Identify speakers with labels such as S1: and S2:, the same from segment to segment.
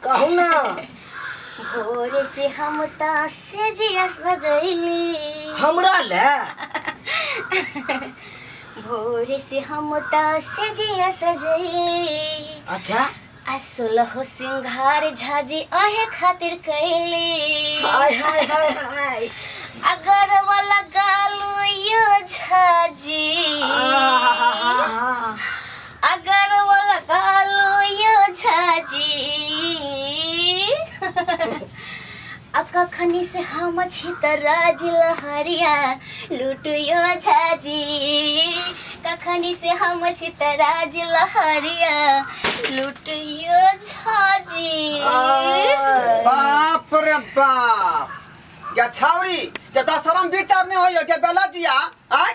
S1: कहू ना।
S2: भोरे से हम ता सेजिया सजैली।
S1: हमरा ले?
S2: भोरे से हम ता सेजिया सजैली।
S1: अच्छा।
S2: आ सोलहो सिंघार झाजी अहे खातिर कैली।
S1: हाय हाय हाय हाय।
S2: अगर वाला गालू यो झाजी।
S1: आहा।
S2: अगर वाला गालू यो झाजी। आ कखनी से हम छी त राज लहरिया लुटुयो झाजी। कखनी से हम छी त राज लहरिया लुटुयो झाजी।
S3: बाप रे बाप, या छावरी या दशरम विचार नहीं होइए के बेलजिया आय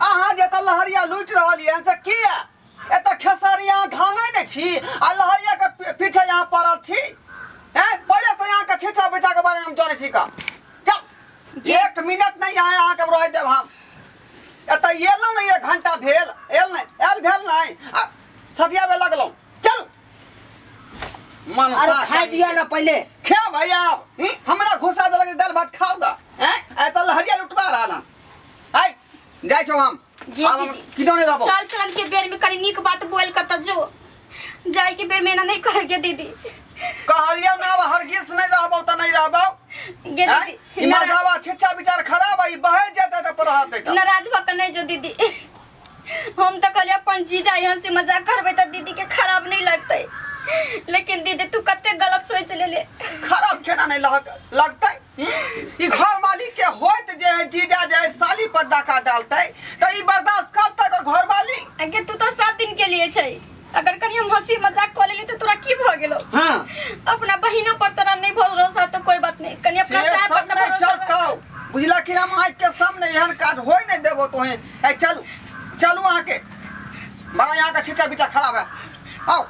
S3: अहाँ जे त लहरिया लूटि रहल ये से किया एत खेसारी अहाँ धांगै नहि छी आ लहरिया के पीछे यहाँ पड़ल छी। हैं पहिले से यहाँ के छीछा बीछा के बारे में हम जानै छी का। चल एक मिनट नहीं यहाँ अहाँ के रह देब हम। एत एलहुँ नहीं, एक घंटा भेल एल नहीं, एल भेल नहीं आ सटियाबे लगलहुँ। चलू मन
S1: अरे
S3: साफ
S1: खाई दिया ना पहले।
S3: खे भैया अब, हमरा घुसा देलक दालि भात खाओ गा। हैं एत लहरिया लुटबा रहल हन। आइ जाइ छौ हम।
S4: ये
S3: आब हम
S4: दीदी।
S3: किदो नहीं रहबो।
S4: चल चलन के बेर में कनी नीक बात बोल के त जो जाय के बेर में एना नहीं करे के दीदी।
S3: कहलियौ ना अब हरगिज नहीं रहबौ त नहीं रहबौ।
S4: गे
S3: हैं?
S4: दीदी,
S3: ई मर्दावा छिच्छा विचार खराब है, ई बहे जेतै त पर रहतै त।
S4: नाराज भ के नहीं जो दीदी। हम त कहलियै अपन जीजा यहाँ से मजाक करबै त दीदी के खराब नहीं लगतै, लेकिन दीदी तू कते गलत सोच लेले।
S3: खराब केना नहीं लगतै? ई घर मालिक के होइत जे है जीजा जे है साली पर डाका डालतै त ई बर्दाश्त करतै अगर घर वाली?
S4: अगे तू तो 7 दिन के लिए छै, अगर कनी हम हंसी मजाक कऽ लेली त तोरा की भऽ गेलो?
S3: हाँ।
S4: अपना बहिनो पर तोरा नहीं भरोसा तो कोई बात नहीं, कनी अपना
S3: से
S4: साहब पर
S3: सब
S4: त
S3: नहीं
S4: भरोसा रख।
S3: चलतौ, बुझला कि हम आँखि के सामने एहन काज होय नहीं देबो तोहे। ए चलू चलू अहाँ के बड़ा यहाँ के छिचा बिचा खराब है। आओ।